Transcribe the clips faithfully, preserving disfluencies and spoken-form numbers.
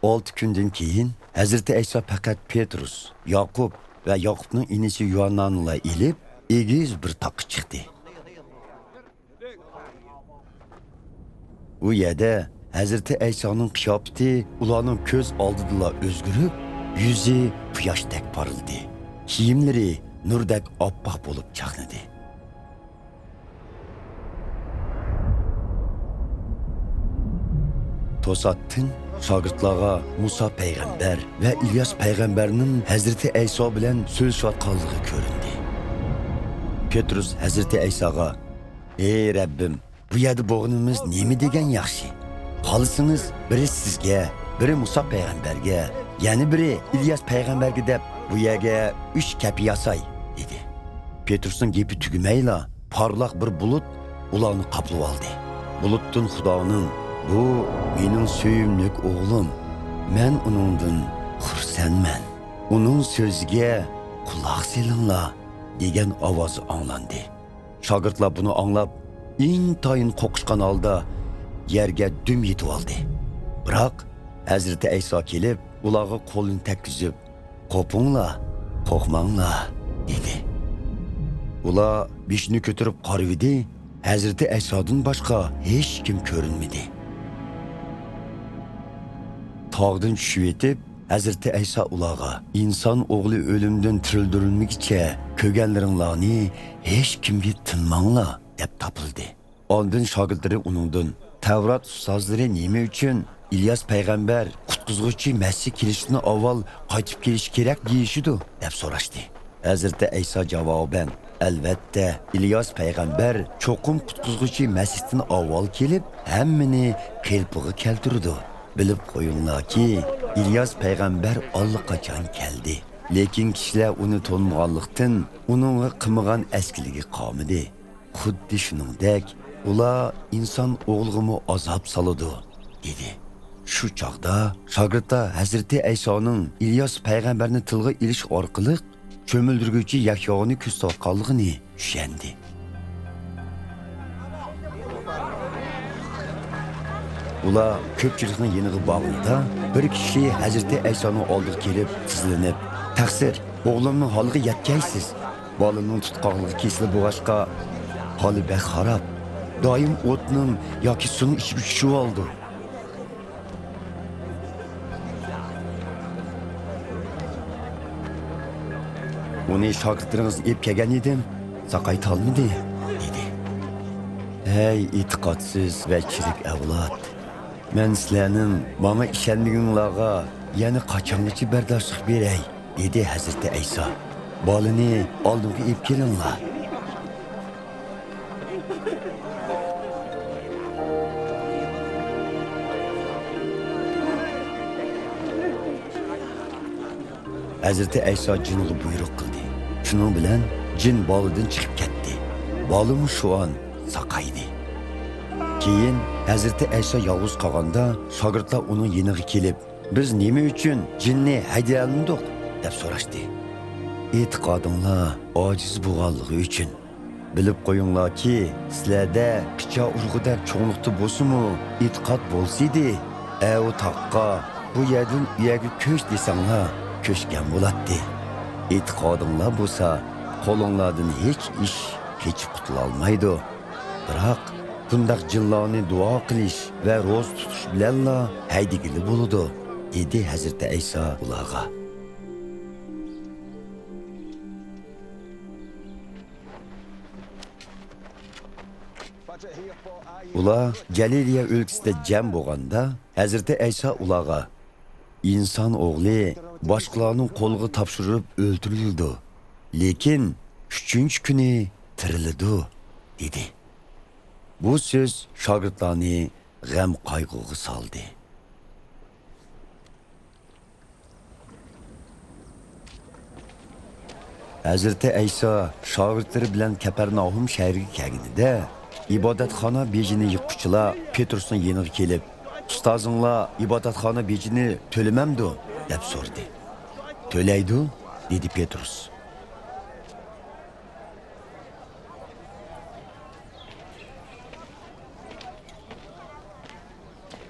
ئالتە كۈندىن كېيىن ھەزرىتى ئەيسا پەقەت پېترۇس، ياقۇپ ۋە ياقۇپنىڭ ئىنىسى يوھاننانىلا ئېلىپ، ئېگىز بىر تاغقا چىقتى. ئۇ يەردە ھەزرىتى ئەيسانىڭ قىياپىتى ئۇلارنىڭ كۆز ئالدىدىلا ئۆزگىرىپ، يۈزى قۇياشتەك پارلىدى. كىيىملىرى نۇردەك ئاپئاق بولۇپ چاقنىدى. توساتتىن شاگىرتلارغا مۇسا پەيغەمبەر ۋە ئىلياس پەيغەمبەرنىڭ ھەزرىتى ئەيسا بىلەن سۆزلىشىۋاتقانلىقى كۆرۈندى. پېترۇس ھەزرىتى ئەيساغا، «ئەي رەببىم، بۇ يەردە بولغىنىمىز نېمە دېگەن ياخشى! خالىسىڭىز، بىرى سىزگە، بىرى مۇسا پەيغەمبەرگە، يەنە بىرى ئىلياس پەيغەمبەرگە دەپ، بۇ يەرگە ئۈچ كەپە ياساي» دېدى. پېترۇسنىڭ گېپى تۈگىمەيلا، پارلاق بىر بۇلۇت ئۇلارنى قاپلىۋالدى. بۇلۇتتىن خۇدانىڭ، «بۇ مېنىڭ سۆيۈملۈك ئوغلۇم، مەن ئۇنىڭدىن خۇرسەنمەن. ئۇنىڭ سۆزىگە قۇلاق سېلىڭلار» دېگەن ئاۋازى ئاڭلاندى. شاگىرتلار بۇنى ئاڭلاپ، ئىنتايىن قورقۇشقان ھالدا يەرگە دۈم يېتىۋالدى. بىراق، ھەزرىتى ئەيسا كېلىپ، ئۇلارغا قولىنى تەگكۈزۈپ، «قورقماڭلار، قورقماڭلار» دېدى. ئۇلار بېشىنى كۆتۈرۈپ قارىۋىدى، ھەزرىتى ئەيسادىن باشقا ھېچكىم كۆرۈنمىدى. تاغدىن چۈشۈۋېتىپ، ھەزرىتى ئەيسا ئۇلارغا، «ئىنسان ئوغلى ئۆلۈمدىن تىرىلدۈرۈلمىگىچە كۆرگەنلىرىڭلارنى ھېچكىمگە تىنماڭلار» دەپ تاپىلدى. ئاندىن شاگىرتلىرى ئۇنىڭدىن، «تەۋرات ئۇستازلىرى نېمە ئۈچۈن ئىلياس پەيغەمبەر قۇتقۇزغۇچى مەسىھ كېلىشتىن ئاۋۋال قايتىپ كېلىشى كېرەك دېيىشىدۇ؟» دەپ سوراشتى. ھەزرىتى ئەيسا جاۋابەن، «ئەلۋەتتە، ئىلياس پەيغەمبەر چوقۇم قۇتقۇزغۇچى مەسىھتىن ئاۋۋال كېلىپ، ھەممىنى قېلىپىغا كەلتۈرىدۇ. بىلىپ قويۇڭلاركى، ئىلياس پەيغەمبەر ئاللىقاچان كەلدى. لېكىن كىشىلەر ئۇنى تونۇمىغانلىقتىن، ئۇنىڭغا قىلمىغان ئەسكىلىكى قالمىدى. خۇددى شۇنىڭدەك، ئۇلار ئىنسان ئوغلىغىمۇ ئازاب سالىدۇ» دېدى. شۇ چاغدا شاگىرتلار ھەزرىتى ئەيسانىڭ ئىلياس پەيغەمبەرنى تىلغا ئېلىش ئارقىلىق چۆمۈلدۈرگۈچى يەھيانى كۆزىتىۋاتقانلىقىنى چۈشەندى. ئۇلار كۆپچىلىكنىڭ يېنىغا بارغىنىدا، بىر كىشى ھەزرىتى ئەيسانىڭ ئالدىغا كېلىپ، تىزلىنىپ، «تەقسىر، ئوغلۇمنىڭ ھالىغا يەتكەيسىز. بالىنىڭ تۇتقاقلىقى كېسىلى بولغاچقا، ھالى بەك خاراب. دائىم ئوتنىڭ ياكى سۇنىڭ ئىچىگە چۈشۈۋالىدۇ. ئۇنى شاگىرتلىرىڭىزنى ئېلىپ كەلگەن ئىدىم، ساقايتالمىدى» دېدى. «ھەي، ئېتىقادسىز ۋە چىرىك ئەۋلاد! مەن سىلەرنىڭ ماڭا ئىشەنمىگىنىڭلارغا يەنە قاچانغىچە بەرداشلىق بېرەي؟» دېدى ھەزرىتى ئەيسا. «بالىنى ئالدىمغا ئېلىپ كېلىڭلار.» ھەزرىتى ئەيسا جىنغا بۇيرۇق قىلدى. شۇنىڭ بىلەن جىن بالىدىن چىقىپ كەتتى. بالىمۇ شۇ ئان ساقايدى. كېيىن ھەزرىتى ئەيسا يالغۇز قالغاندا، شاگىرتلار ئۇنىڭ يېنىغا كېلىپ، «بىز نېمە ئۈچۈن جىننى ھەيدىيەلمىدۇق؟» دەپ سوراشتى. «ئېتىقادىڭلار ئاجىز بولغانلىقى ئۈچۈن. بىلىپ قويۇڭلاركى، سىلەردە قىچا ئۇرغۇدەك چوڭلۇقتا بولسىمۇ ئېتىقاد بولسىدى، ئەۋۇ تاغقا، بۇ يەردىن ئۇ يەرگە كۆچ دېسەڭلار، كۆچكەن بولاتتى. ئېتىقادىڭلار بولسا، قولۇڭلاردىن ھېچ ئىش قېچىپ قۇتۇلالمايدۇ. بىراق، بۇنداق جىنلارنى دۇئا قىلىش ۋە روزا تۇتۇش بىلەنلا ھەيدىگىلى بولىدۇ» دېدى ھەزرىتى ئەيسا ئۇلارغا. ئۇلار جەلىلىيە ئۆلكىسىدە جەم بولغاندا، ھەزرىتى ئەيسا ئۇلارغا، «ئىنسان ئوغلى باشقىلارنىڭ قولىغا تاپشۇرۇلۇپ ئۆلتۈرۈلىدۇ، لېكىن ئۈچىنچى كۈنى تىرىلىدۇ» دېدى. بۇ سۆز شاگىرتلارنى غەم-قايغۇغا سالدى. ھەزرىتى ئەيسا شاگىرتلىرى بىلەن كەپەرناھۇم شەھىرىگە كەلگىنىدە، ئىبادەتخانا بېجىنى يىغقۇچىلار پېترۇسنىڭ يېنىغا كېلىپ، «ئۇستازىڭلار ئىبادەتخانا بېجىنى تۆلىمەمدۇ؟» دەپ سورىدى. «تۆلەيدۇ» دېدى پېترۇس.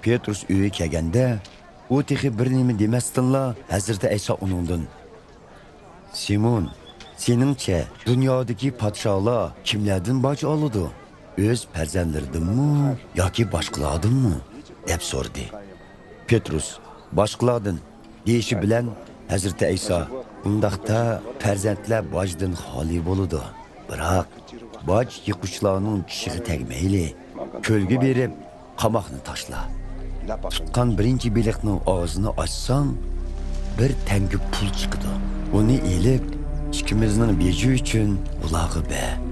پېترۇس ئۆيگە كەلگەندە، ئۇ تېخى بىر نېمە دېمەستىنلا، ھەزرىتى ئەيسا ئۇنىڭدىن، سىمون، سېنىڭچە، دۇنيادىكى پادىشاھلار كىملەردىن باج ئالىدۇ؟ ئۆز پەرزەنتلىرىدىنمۇ ياكى باشقىلاردىنمۇ؟ دەپ سورىدى. پېترۇس، باشقىلاردىن، دېيىشى بىلەن، ھەزرىتى ئەيسا، ئۇنداقتا پەرزەنتلەر باجدىن خالىي بولىدۇ. بىراق، باج يىغقۇچىلارنىڭ چىشىغا تەگمەيلى، كۆلگە بېرىپ، قاماقنى تاشلا. تۇتقان بىرىنچى بېلىقنىڭ ئاغزىنى ئاچساڭ، بىر تەڭگە پۇل چىقىدۇ. ئۇنى ئېلىپ، ئىككىمىزنىڭ بېجى ئۈچۈن ئۇلارغا بەر.